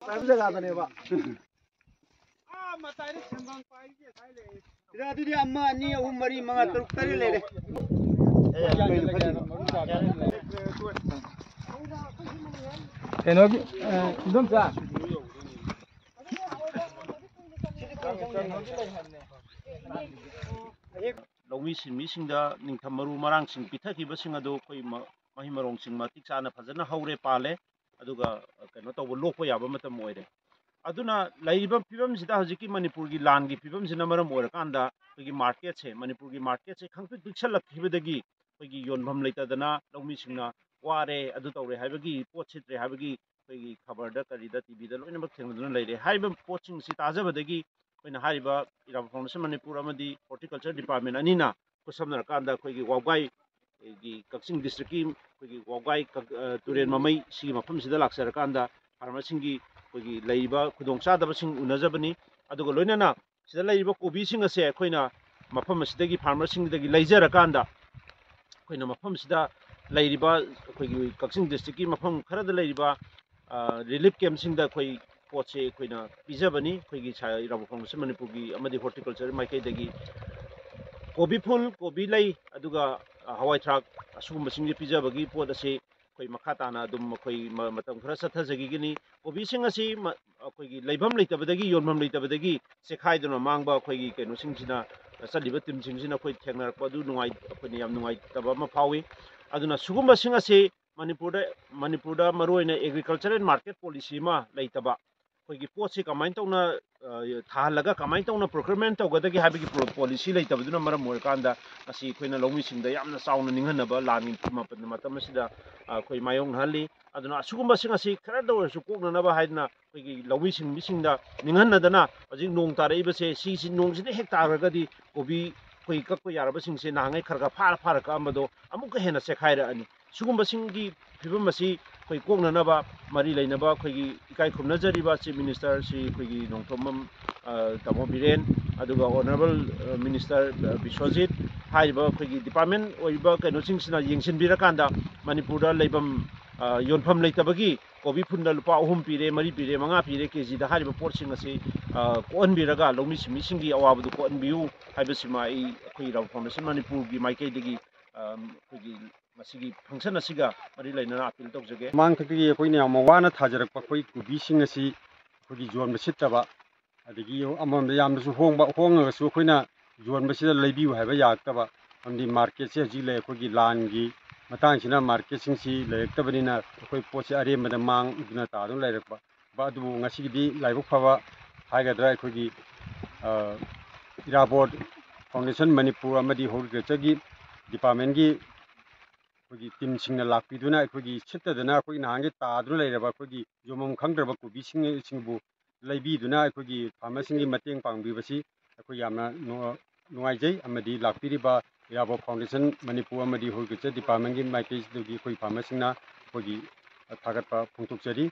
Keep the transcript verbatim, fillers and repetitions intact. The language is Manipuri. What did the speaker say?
ꯄꯥꯏꯕ ꯖꯒꯥꯗꯅꯦꯕ꯫ ꯁꯤꯗ ꯑꯗꯨꯗꯤ ꯑꯃ, ꯑꯅꯤ, ꯑꯍꯨꯝ, ꯃꯔꯤ, ꯃꯉꯥ, ꯇꯔꯨꯛ, ꯇꯔꯦꯠ ꯂꯩꯔꯦ꯫ ꯀꯩꯅꯣꯒꯤ, ꯑ, ꯏꯗꯣꯝꯆꯥ꯫ ꯂꯧꯃꯤ ꯁꯤꯟꯃꯤꯁꯤꯡꯗ ꯅꯤꯡꯊꯝ ꯃꯔꯨ ꯃꯔꯥꯡꯁꯤꯡ ꯄꯤꯊꯈꯤꯕꯁꯤꯡ ꯑꯗꯨ ꯑꯩꯈꯣꯏ ꯃ-, ꯃꯍꯩ ꯃꯔꯣꯡꯁꯤꯡ ꯃꯇꯤꯛ ꯆꯥꯅ ꯐꯖꯅ ꯍꯧꯔꯦ, ꯄꯥꯜꯂꯦ꯫ ꯑꯗꯨꯒ, ꯑ, ꯀꯩꯅꯣ ꯇꯧꯕ, ꯂꯣꯛꯄ ꯌꯥꯕ ꯃꯇꯝ ꯑꯣꯏꯔꯦ꯫ ꯑꯗꯨꯅ ꯂꯩꯔꯤꯕ ꯐꯤꯕꯝꯁꯤꯗ, ꯍꯧꯖꯤꯛꯀꯤ ꯃꯅꯤꯄꯨꯔꯒꯤ ꯂꯥꯟꯒꯤ ꯐꯤꯕꯝꯁꯤꯅ ꯃꯔꯝ ꯑꯣꯏꯔꯀꯥꯟꯗ, ꯑꯩꯈꯣꯏꯒꯤ ꯃꯥꯔꯀꯦꯠꯁꯦ, ꯃꯅꯤꯄꯨꯔꯒꯤ ꯃꯥꯔꯀꯦꯠꯁꯦ ꯈꯪꯄꯤꯛ ꯄꯤꯛꯁꯜꯂꯛꯈꯤꯕꯗꯒꯤ ꯑꯩꯈꯣꯏꯒꯤ ꯌꯣꯟꯐꯝ ꯂꯩꯇꯗꯅ ꯂꯧꯃꯤꯁꯤꯡꯅ ꯋꯥꯔꯦ, ꯑꯗꯨ ꯇꯧꯔꯦ ꯍꯥꯏꯕꯒꯤ, ꯄꯣꯠ ꯁꯤꯠꯇ꯭ꯔꯦ ꯍꯥꯏꯕꯒꯤ ꯑꯩꯈꯣꯏꯒꯤ ꯈꯕꯔꯗ, ꯀꯔꯤꯗ, ꯇꯤꯚꯤꯗ ꯂꯣꯏꯅꯃꯛ ꯊꯦꯡꯅꯗꯨꯅ ꯂꯩꯔꯦ꯫ ꯍꯥꯏꯔꯤꯕ ꯄꯣꯠꯁꯤꯡꯁꯤ ꯇꯥꯖꯕꯗꯒꯤ ꯑꯩꯈꯣꯏꯅ ꯍꯥꯏꯔꯤꯕ ꯏꯔꯥꯕꯣꯠ ꯐꯥꯎꯟꯗꯦꯁꯟ ꯃꯅꯤꯄꯨꯔ ꯑꯃꯗꯤ ꯍꯣꯔꯇꯤꯀꯜꯆꯔ ꯗꯤꯄꯥꯔꯠꯃꯦꯟ ꯑꯅꯤꯅ ꯈꯨꯠꯁꯝꯅꯔꯀꯥꯟꯗ ꯑꯩꯈꯣꯏꯒꯤ ꯋꯥꯕꯒꯥꯏ, ꯑꯩꯈꯣꯏꯒꯤ ꯀꯛꯆꯤꯡ ꯗꯤꯁꯇ꯭ꯔꯤꯛꯀꯤ ꯑꯩꯈꯣꯏꯒꯤ ꯋꯥꯕꯒꯥꯏ ꯀꯛ-, ꯑ, ꯇꯨꯔꯦꯜ ꯃꯃꯩ ꯁꯤꯒꯤ ꯃꯐꯝꯁꯤꯗ ꯂꯥꯛꯆꯔꯀꯥꯟꯗ ꯐꯥꯔꯃꯔꯁꯤꯡꯒꯤ ꯑꯩꯈꯣꯏꯒꯤ ꯂꯩꯔꯤꯕ ꯈꯨꯗꯣꯡꯆꯥꯗꯕꯁꯤꯡ ꯎꯅꯖꯕꯅꯤ꯫ ꯑꯗꯨꯒ ꯂꯣꯏꯅꯅ ꯁꯤꯗ ꯂꯩꯔꯤꯕ ꯀꯣꯕꯤꯁꯤꯡ ꯑꯁꯦ ꯑꯩꯈꯣꯏꯅ ꯃꯐꯝ ꯑꯁꯤꯗꯒꯤ, ꯐꯥꯔꯃꯔꯁꯤꯡꯗꯒꯤ ꯂꯩꯖꯔꯀꯥꯟꯗ, ꯑꯩꯈꯣꯏꯅ ꯃꯐꯝꯁꯤꯗ ꯂꯩꯔꯤꯕ ꯑꯩꯈꯣꯏꯒꯤ ꯀꯛꯆꯤꯡ ꯗꯤꯁꯇ꯭ꯔꯤꯛꯀꯤ ꯃꯐꯝ ꯈꯔꯗ ꯂꯩꯔꯤꯕ, ꯑ, ꯔꯤꯂꯤꯐ ꯀꯦꯝꯞꯁꯤꯡꯗ ꯑꯩꯈꯣꯏ ꯄꯣꯠꯁꯦ ꯑꯩꯈꯣꯏꯅ ꯄꯤꯖꯕꯅꯤ꯫ ꯑꯩꯈꯣꯏꯒꯤ ꯁꯥ-, ꯏꯔꯥꯕꯣꯠ ꯐꯥꯎꯟꯗꯦꯁꯟ ꯃꯅꯤꯄꯨꯔꯒꯤ ꯑꯃꯗꯤ ꯍꯣꯔꯇꯤꯀꯜꯆꯔ ꯃꯥꯏꯀꯩꯗꯒꯤ ꯀꯣꯕꯤ ꯐꯨꯜ, ꯀꯣꯕꯤ ꯂꯩ, ꯑꯗꯨꯒ, ꯑ, ꯍꯋꯥꯏ ꯊ꯭ꯔꯥꯛ, ꯑꯁꯤꯒꯨꯝꯕꯁꯤꯡꯁꯦ ꯄꯤꯖꯕꯒꯤ ꯄꯣꯠ ꯑꯁꯤ ꯑꯩꯈꯣꯏ ꯃꯈꯥ ꯇꯥꯅ ꯑꯗꯨꯝ ꯑꯩꯈꯣꯏ ꯃ-, ꯃꯇꯝ ꯈꯔ ꯆꯠꯊꯖꯈꯤꯒꯅꯤ꯫ ꯀꯣꯕꯤꯁꯤꯡ ꯑꯁꯤ ꯃ-, ꯑꯩꯈꯣꯏꯒꯤ ꯂꯩꯐꯝ ꯂꯩꯇꯕꯗꯒꯤ, ꯌꯣꯟꯐꯝ ꯂꯩꯇꯕꯗꯒꯤ ꯆꯦꯈꯥꯏꯗꯨꯅ ꯃꯥꯡꯕ ꯑꯩꯈꯣꯏꯒꯤ ꯀꯩꯅꯣꯁꯤꯡꯁꯤꯅ, ꯆꯠꯂꯤꯕ ꯇꯤꯝꯁꯤꯡꯁꯤꯅ ꯑꯩꯈꯣꯏ ꯊꯦꯡꯅꯔꯛꯄ ꯑꯗꯨ ꯅꯨꯡꯉꯥꯏ-, ꯑꯩꯈꯣꯏꯅ ꯌꯥꯝ ꯅꯨꯡꯉꯥꯏꯇꯕ ꯑꯃ ꯐꯥꯎꯏ꯫ ꯑꯗꯨꯅ ꯁꯤꯒꯨꯝꯕꯁꯤꯡ ꯑꯁꯤ ꯃꯅꯤꯄꯨꯔꯗ, ꯃꯅꯤꯄꯨꯔꯗ ꯃꯔꯨꯑꯣꯏꯅ agriculture and market policy ꯑꯃ ꯂꯩꯇꯕ, ꯑꯩꯈꯣꯏꯒꯤ ꯄꯣꯠꯁꯤ ꯀꯃꯥꯏꯅ ꯇꯧꯅ, ꯑ, ꯊꯥꯍꯜꯂꯒ ꯀꯃꯥꯏꯅ ꯇꯧꯅ procurement ꯇꯧꯒꯗꯒꯦ ꯍꯥꯏꯕꯒꯤ ꯄꯣ-, ꯄꯣꯂꯤꯁꯤ ꯂꯩꯇꯕꯗꯨꯅ ꯃꯔꯝ ꯑꯣꯏꯔꯀꯥꯟꯗ ꯉꯁꯤ ꯑꯩꯈꯣꯏꯅ ꯂꯧꯃꯤꯁꯤꯡꯗ ꯌꯥꯝꯅ ꯆꯥꯎꯅ ꯅꯤꯡꯍꯟꯅꯕ ꯂꯥꯟꯒꯤ ꯃꯇꯝ ꯑꯁꯤꯗ, ꯑ, ꯑꯩꯈꯣꯏ ꯃꯥꯌꯣꯛꯅꯍꯜꯂꯤ꯫ ꯑꯗꯨꯅ ꯑꯁꯤꯒꯨꯝꯕꯁꯤꯡ ꯑꯁꯤ ꯈꯔꯗ ꯑꯣꯏꯔꯁꯨ ꯀꯣꯛꯅꯅꯕ ꯍꯥꯏꯗꯅ ꯑꯩꯈꯣꯏꯒꯤ ꯂꯧꯃꯤ ꯁꯤꯟꯃꯤꯁꯤꯡꯗ ꯅꯤꯡꯍꯟꯅꯗꯅ ꯍꯧꯖꯤꯛ ꯅꯣꯡ ꯇꯥꯔꯛꯏꯕꯁꯦ, ꯁꯤꯁꯤ ꯅꯣꯡꯁꯤꯅ ꯍꯦꯛ ꯇꯥꯈ꯭ꯔꯒꯗꯤ ꯀꯣꯕꯤ ꯑꯩꯈꯣꯏ ꯀꯛꯄ ꯌꯥꯔꯕꯁꯤꯡꯁꯦ ꯅꯍꯥꯟꯉꯩ ꯈꯔ ꯈꯔ ꯐꯥꯔ ꯐꯥꯔ ꯀꯛꯑꯝꯕꯗꯣ ꯑꯃꯨꯛꯀ ꯍꯦꯟꯅ ꯆꯦꯈꯥꯏꯔꯛꯑꯅꯤ꯫ ꯁꯤꯒꯨꯝꯕꯁꯤꯡꯒꯤ ꯐꯤꯕꯝ ꯑꯁꯤ ꯑꯩꯈꯣꯏ ꯀꯣꯛꯅꯅꯕ ꯃꯔꯤ ꯂꯩꯅꯕ ꯑꯩꯈꯣꯏꯒꯤ ꯏꯀꯥꯏ ꯈꯨꯝꯅꯖꯔꯤꯕ Chief Minister ꯁ꯭ꯔꯤ ꯑꯩꯈꯣꯏꯒꯤ ꯅꯣꯡꯊꯣꯝꯕꯝ, ꯑ, ꯇꯥꯃꯣ ꯕꯤꯔꯦꯟ, ꯑꯗꯨꯒ Honourable, ꯑ, Minister, ꯑ, ꯕꯤꯁ꯭ꯋꯖꯤꯠ, ꯍꯥꯏꯔꯤꯕ ꯑꯩꯈꯣꯏꯒꯤ department ꯑꯣꯏꯔꯤꯕ ꯀꯩꯅꯣꯁꯤꯡꯁꯤꯅ ꯌꯦꯡꯁꯤꯟꯕꯤꯔꯀꯥꯟꯗ ꯃꯅꯤꯄꯨꯔꯗ ꯂꯩꯐꯝ, ꯑ, ꯌꯣꯟꯐꯝ ꯂꯩꯇꯕꯒꯤ ꯀꯣꯕꯤ ꯐꯨꯟꯗ ꯂꯨꯄꯥ ꯑꯍꯨꯝ ꯄꯤꯔꯦ, ꯃꯔꯤ ꯄꯤꯔꯦ, ꯃꯉꯥ ꯄꯤꯔꯦ, ꯀꯦ ꯖꯤꯗ ꯍꯥꯏꯔꯤꯕ ꯄꯣꯠꯁꯤꯡ ꯑꯁꯤ, ꯑ, ꯀꯣꯛꯍꯟꯕꯤꯔꯒ ꯂꯧꯃꯤ ꯁꯤꯟꯃꯤꯁꯤꯡꯒꯤ ꯑꯋꯥꯕꯗꯨ ꯀꯣꯛꯍꯟꯕꯤꯌꯨ ꯍꯥꯏꯕꯁꯤꯃ ꯑꯩ ꯑꯩꯈꯣꯏ ꯏꯔꯥꯕꯣꯠ ꯐꯥꯎꯟꯗꯦꯁꯟ ꯃꯅꯤꯄꯨꯔꯒꯤ ꯃꯥꯏꯀꯩꯗꯒꯤ, ꯑ, ꯑꯩꯈꯣꯏꯒꯤ ꯃꯁꯤꯒꯤ ꯐꯪꯁꯟ ꯑꯁꯤꯒ ꯃꯔꯤ ꯂꯩꯅꯅ ꯑꯄꯤꯜ ꯇꯧꯖꯒꯦ꯫ ꯃꯃꯥꯡꯊꯛꯇꯒꯤ ꯑꯩꯈꯣꯏꯅ ꯌꯥꯝꯅ ꯋꯥꯅ ꯊꯥꯖꯔꯛꯄ ꯑꯩꯈꯣꯏ ꯀꯣꯕꯤꯁꯤꯡ ꯑꯁꯤ ꯑꯩꯈꯣꯏꯒꯤ ꯌꯣꯟꯕ ꯁꯤꯠꯇꯕ, ꯑꯗꯒꯤ ꯑꯃꯔꯣꯝꯗ ꯌꯥꯝꯅꯁꯨ ꯍꯣꯡꯕ, ꯍꯣꯡꯉꯒꯁꯨ ꯑꯩꯈꯣꯏꯅ ꯌꯣꯟꯕꯁꯤꯗ ꯂꯩꯕꯤꯌꯨ ꯍꯥꯏꯕ ꯌꯥꯔꯛꯇꯕ, ꯃꯔꯝꯗꯤ ꯃꯥꯔꯀꯦꯠꯁꯦ ꯍꯧꯖꯤꯛ ꯂꯩ, ꯑꯩꯈꯣꯏꯒꯤ ꯂꯥꯟꯒꯤ ꯃꯇꯥꯡꯁꯤꯅ ꯃꯥꯔꯀꯦꯠꯁꯤꯡꯁꯤ ꯂꯩꯔꯛꯇꯕꯅꯤꯅ ꯑꯩꯈꯣꯏ ꯄꯣꯠꯁꯦ ꯑꯔꯦꯝꯕꯗ ꯃꯥꯡꯗꯨꯅ ꯇꯥꯗꯨꯅ ꯂꯩꯔꯛꯄ꯫ ꯑꯗꯨꯕꯨ ꯉꯁꯤꯒꯤꯗꯤ ꯂꯥꯏꯕꯛ ꯐꯕ ꯍꯥꯏꯒꯗ꯭ꯔꯥ, ꯑꯩꯈꯣꯏꯒꯤ, ꯑ, ꯏꯔꯥꯕꯣꯠ ꯐꯥꯎꯟꯗꯦꯁꯟ ꯃꯅꯤꯄꯨꯔ ꯑꯃꯗꯤ ꯍꯣꯔꯇꯤꯀꯜꯆꯔꯒꯤ ꯗꯤꯄꯥꯔꯠꯃꯦꯟꯒꯤ ꯑꯩꯈꯣꯏꯒꯤ ꯇꯤꯝꯁꯤꯡꯅ ꯂꯥꯛꯄꯤꯗꯨꯅ ꯑꯩꯈꯣꯏꯒꯤ ꯁꯤꯠꯇꯗꯅ ꯑꯩꯈꯣꯏꯒꯤ ꯅꯍꯥꯟꯒꯤ ꯇꯥꯗꯨꯅ ꯂꯩꯔꯕ ꯑꯩꯈꯣꯏꯒꯤ ꯌꯣꯟꯐꯝ ꯈꯪꯗ꯭ꯔꯕ ꯀꯣꯕꯤꯁꯤꯡ, ꯁꯤꯡꯕꯨ ꯂꯩꯕꯤꯗꯨꯅ ꯑꯩꯈꯣꯏꯒꯤ ꯐꯥꯔꯃꯔꯁꯤꯡꯒꯤ ꯃꯇꯦꯡ ꯄꯥꯡꯕꯤꯕꯁꯤ ꯑꯩꯈꯣꯏ ꯌꯥꯝꯅ ꯅꯨ-, ꯅꯨꯡꯉꯥꯏꯖꯩ꯫ ꯑꯃꯗꯤ ꯂꯥꯛꯄꯤꯔꯤꯕ ꯏꯔꯥꯕꯣꯠ ꯐꯥꯎꯟꯗꯦꯁꯟ ꯃꯅꯤꯄꯨꯔ ꯑꯃꯗꯤ ꯍꯣꯔꯇꯤꯀꯜꯆꯔ ꯗꯤꯄꯥꯔꯠꯃꯦꯟꯒꯤ ꯃꯥꯏꯀꯩꯗꯒꯤ ꯑꯩꯈꯣꯏ ꯐꯥꯔꯃꯔꯁꯤꯡꯅ ꯑꯩꯈꯣꯏꯒꯤ ꯊꯥꯒꯠꯄ ꯐꯣꯡꯗꯣꯛꯆꯔꯤ꯫